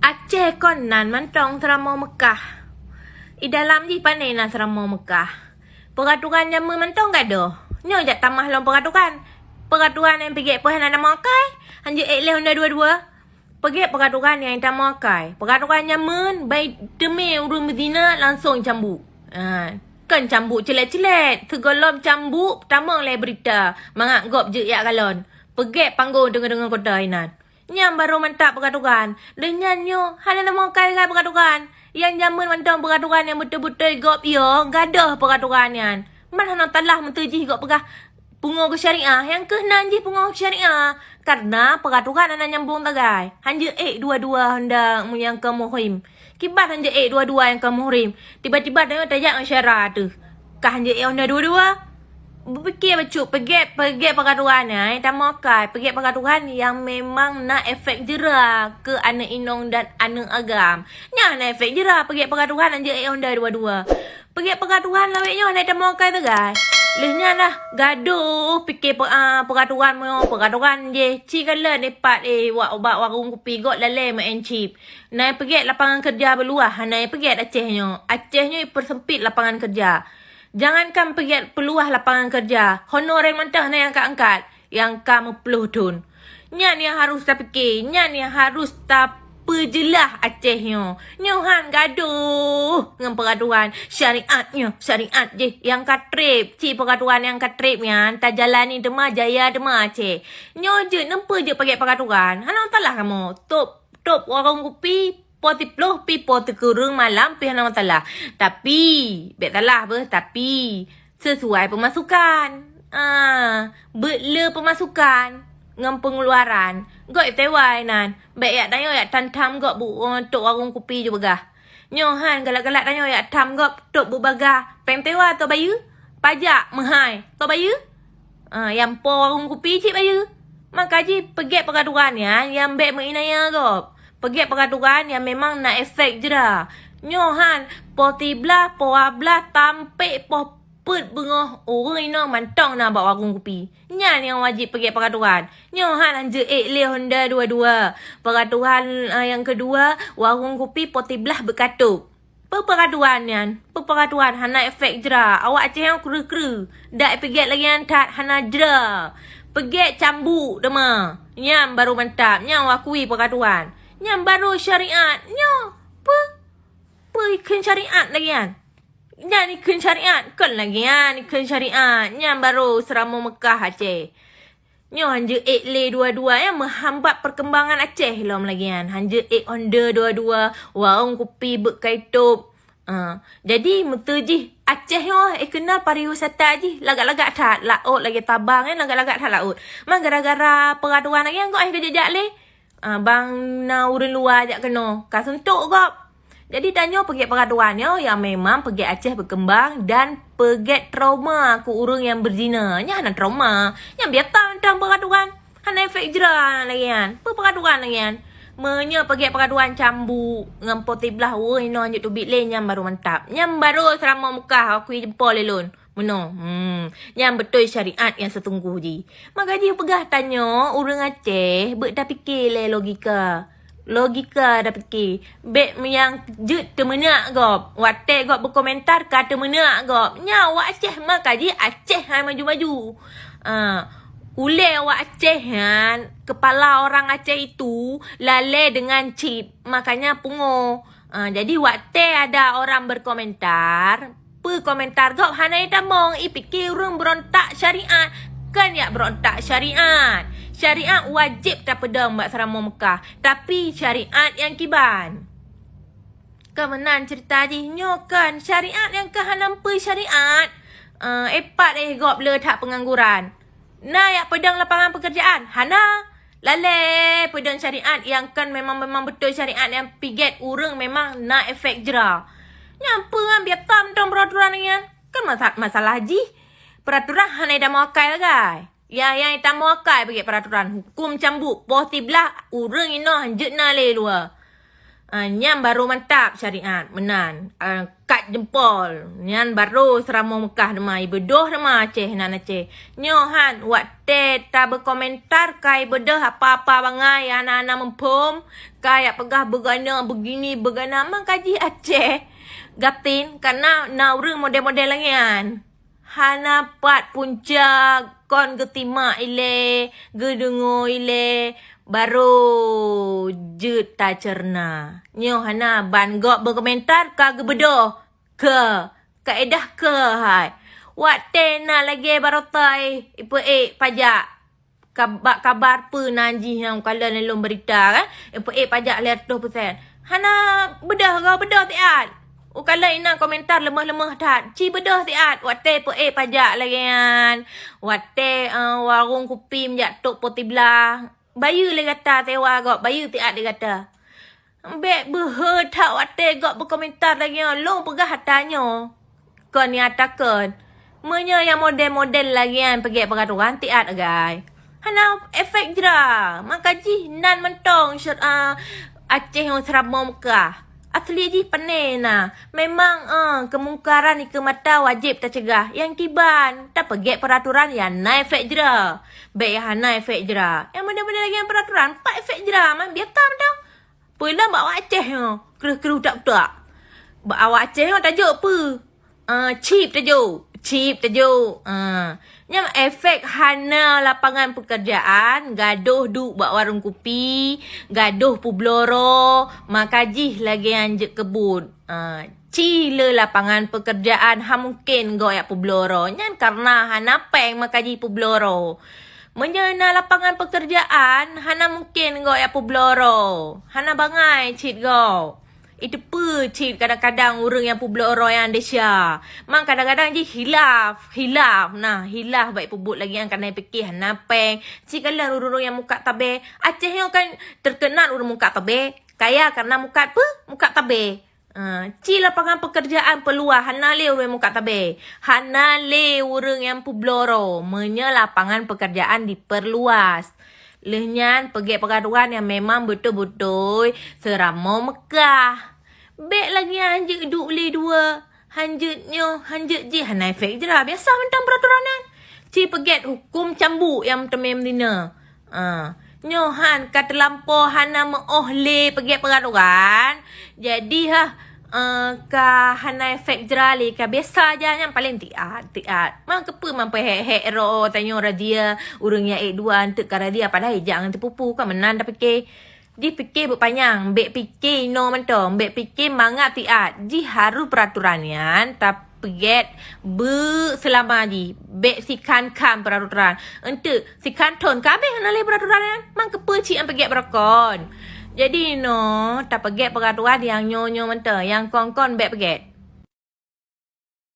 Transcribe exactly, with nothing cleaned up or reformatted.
Aceh kon nan mantong seuramoe Meukah. I dalam jih pane na seuramoe Meukah. Peuraturan jameun mantong gadôh. Nyoe jak tamah lom peuraturan. Peuraturan nyang peuget peuhana tameuakai, hanjeuet ék lé honda dua-dua. Peuget peuraturan nyang tameuakai. Peuraturan jameun, bai teumé ureuëng beuzina langsong cambuk. Ha, kon cambuk ceulet-ceulet. Sigohlom cambuk tamong lé beurita mangat gob jeuet jak kalon. Peuget panggong deungon-deungon kota inan. Nyan barô mantap peuraturan. Lheueh nyan nyoe hana tameuakai lagée peuraturan. Nyang jameun mantong peuraturan nyang beutôi-beutôi gob yo gadôh peuraturan nyan. Man hana talah meuteujih gob peugah pungo keu syariah, nyang keuh nan jih pungo keu syariah. Karena peuraturan hana nyambong sagai. Hanjeuet ék dua-dua honda nyang ka muhrim. Kiban hanjeuet ék dua-dua nyang ka muhrim. Tiba-tiba tanyoe tajak ngon syara teuh. Ka hanjeuet ék honda dua-dua. Beupike bacut, peuget, peuget peuraturan nyan, eh, tameuakai, peuget peuraturan nyang memang na efek jera keu aneuk inong dan aneuk agam. Nyan na efek jera, peuget peuraturan hanjeuet ék honda dua-dua. Peuget peuraturan lawét nyoe hana tameuakai sagai. Lheueh nyan lah gadôh pike pe-, a, peuraturan meunyoe peuraturan jih ci kalon ipat, eh, wak ubak warong kupi gob lalé meu'en chip. Na peuget lapangan keureuja beuluwah, hana peuget Aceh nyoe. Aceh nyoe ipeuseumpit lapangan keureuja. Jangankan peuget peuluwah lapangan keureuja, honorer mantong hana nyang ka angkat, nyang ka meuploh thon. Nyan nyang harôh tapike, nyan nyang harôh ta peujeulaih Aceh nyoe. Nyoe han gadôh ngon peuraturan syariat nyoe, syariat jih nyang ka treb. Cit peuraturan nyang ka treb nyan tajalani teuma jaya teuma Aceh. Nyoe jeuet neumpeue jeuet peuget peuraturan. Hana masalah kamoe. Top, top warong kupi, poh siploh pi poh sikureueng malam pi hana masalah. Tapi, bék salah beuh, tapi sesuai pemasukan. Ah, beuet le pemasukan ngon pengeluaran. Gob isewa inan. Bék yak tanyoe yak tham-tham gob bu-, eh, tok warong kupi ju beugah. Nyoe han galak-galak tanyoe yak tham gob tok bubagah. Péng sewa toh bayeue? Pajak meuhai toh bayeue? Ah, nyang po warong kupi cit bayeue. Maka jih peuget peuraturan nyan nyang bék meuinaya gob. Peuget peuraturan nyang memang na efek jera. Nyoe han, poh siblaih, poh dua blaih, sampé poh peuet beungoh ureuëng inong mantong na bak warong kupi. Nyan nyang wajéb peuget peuraturan. Nyoe han hanjeuet ék lé honda dua-dua. Peuraturan, eh, nyang keudua, warong kupi poh siblaih beukatôb. Peue peuraturan nyan? Peue peuraturan hana efek jera. Awak Aceh nyang kreueh-kreueh. Dak peuget lagée nyan that hana jera. Peuget cambuk teuma. Nyan barô mantap. Nyan wakui peuraturan. Nyan barô syariat. Nyoe peue? Peue ikheun syariat lagée nyan? Nyan ikheun syariat, kon lagée nyan ikheun syariat. Nyan barô seuramoe Meukah Aceh. Nyoe hanjeuet ék lé dua-dua nyang meuhambat perkembangan Aceh lom lagée nyan. Hanjeuet ék honda dua-dua, warong kupi beuet kai top. Ah, jadi meuteujih Aceh nyoe, eh, keunal pariwisata jih lagak-lagak that laôt lagée Sabang nyan lagak-lagak that laôt. Ma gara-gara peuraturan lagée nyan gob han geujak-jak lé. Ah, ban na ureuëng luwa jak keunoe, ka suntok gob. Jadi tanyoe peuget peuraturan nyoe nyang memang peuget Aceh beukeumbang dan peuget trauma keu ureuëng nyang beuzina. Nyan hana trauma. Nyan biasa mantong peuraturan. Hana efek jera lagée nyan. Peue peuraturan lagée nyan? Meunyoe peuget peuraturan cambuk ngon poh siblaih ureuëng inong jeuet teubiet lé, nyan barô mantap. Nyan barô seuramoe Meukah, akui jeumpol lé lôn. Meunoe, hmm, nyan beutôi syariat nyang seutunggoh jih. Maka jih peugah tanyoe ureuëng Aceh beuet tapike lé logika. Logika tapike. Bék meunyan jeuet teumeunak gob. Watée gob beukomentar ka teumeunak gob. Nyan awak Aceh maka jih Aceh hai maju-maju. Ah, ulée awak Aceh nyan, kepala orang Aceh itu lalée dengan chip. Makanya pungo. Ah, jadi watée ada orang berkomentar, peue komentar gob hana itamong, ipike ureuëng beurontak syariat. Kon yak beurontak syariat. Syariat wajéb tapeudong bak seuramoe Meukah, tapi syariat nyang kiban. Keu meunan ceurita jih nyoe kon syariat nyang ka hana peue syariat. Eh, ipat éh gob le that peungangguran. Na yak peudong lapangan peukeurjaan? Hana. Lalée peudong syariat nyang kon memang-memang beutôi syariat nyang piget ureuëng memang na efek jera. Nyan peue nyan biasa mantong peuraturan nyan? Kan masa-, masalah jih peuraturan hana itamong akai lagée. Nyang, nyang itamong akai piget peuraturan, huköm cambuk, poh siblaih ureuëng inong hanjeuet na lé luwa. Ah, nyan baru mantap syariat, meunan. Ah, kat jempol. Nyan baru seuramoe Meukah teuma, ibeudôh teuma Aceh nan Aceh. Nyoe han, watée tabeukomentar ka ibeudôh apa-apa bangai, hana-hana muphom, ka jak peugah beugana, begini, beugana, maka jih Aceh. Gatin, karena na ureuëng model-model lagée nyan. Hana pat punca kon geutimak ilée, geudeungoe ilée, barô jeuet taceurna. Nyoe hana ban gob beukomentar ka geubeudôh. Keu, kaedah keu hai. Watée na lagée barotai ipeuék pajak. Kab-, bak kabar peue nan jih nyang kalon lôn beurita kan, peuék pajak lhèe reutôh persen. Hana beudôh, goe beudôh siat. Ukalon inan komentar leumah-leumah that, ci beudôh siat. Watée peuék pajak lagée nyan, watée, eh, warong kupi meujak tok po siblah, bayeue lé gata sewa gob, bayeue siat lé gata. Bék beuhe that watée gob beukomentar lagée nyoe, lôn peugah ata nyoe. Kon nyata kon. Meunyoe nyang model-model lagée nyan peugét peuraturan, siat agai. Hana efek jera. Maka jih nan mantong syar-, a, Aceh ngon seuramoe Meukah. Asli jih pane na. Memang, eh, keumungkaran dikeue mata wajéb tacegah. Nyang kiban, tapeugét peuraturan nyang na efek jera. Bék nyang hana efek jera. Nyang model-model lagée nyan peuraturan, pat efek jera, man biasa mantong. Peue lom bak awak Aceh nyoe, kreuh-kreuh utak-utak. Bak awak Aceh nyoe tajok peue? Ah, chip tajok. Chip tajok. Ah. Nyan efek hana lapangan pekerjaan, gadoh duek bak warong kupi, gadoh peubloe droe, maka jih lagée nyan jeuet keu buet. Ah, ci le lapangan pekerjaan, hana mungken gob jak peubloe droe. Nyan karena hana péng maka jih peubloe droe. Meunyoe na lapangan pekerjaan, hana mungken gob jak peubloe droe. Hana bangai cit gob. Iteupeue cit kadang-kadang ureuëng nyang peubloe droe nyan desya. Man kadang-kadang jih khilaf, khilaf. Nah, khilaf bak peubuet lagée nyan, karena pike hana péng. Ci kalon ureuëng-ureuëng nyang mukat tabée. Aceh nyoe kan terkenal ureuëng mukat tabée. Kaya karena mukat peue? Mukat tabée. Ah, ci lapangan pekerjaan peuluas, hana lé ureuëng mukat tabée. Hana lé ureuëng nyang peubloe droe. Meunyoe lapangan pekerjaan diperluas. Lheueh nyan peugét peuraturan nyang memang beutôi-beutôi seuramoe Meukah. Bék lagée nyan jeuet duek lé dua. Hanjeuet nyoe, hanjeuet jih, hana efek jera. Biasa mantong peuraturan nyan. Ci peugét huköm cambuk nyang teumé meudina. Ah, nyoe han ka teulampau hana meuoh lé peugét peuraturan. Jadi ha, eh, ka hana efek jera lé, ka biasa aja nyan paléng siat, siat. Man keupeue man peuhék-hék droe tanyoe razia ureuëng nyang ék dua anteuk ka razia padahai jak ngon teupupu, ka meunan tapike. Jih pike beupanyang, bék pike inoe mantong, bék pike mangat siat. Jih harôh peuraturan nyan tapeugét beu seulama jih, bék sikhan-khan peuraturan. Enteuk sikhan thon ka habéh hana lé peuraturan nyan, man keupeue cit nyang peugét beurokon. Jadi inoe tapeugét peuraturan nyang nyoe-nyoe mantong, nyang kon-kon bék peugét.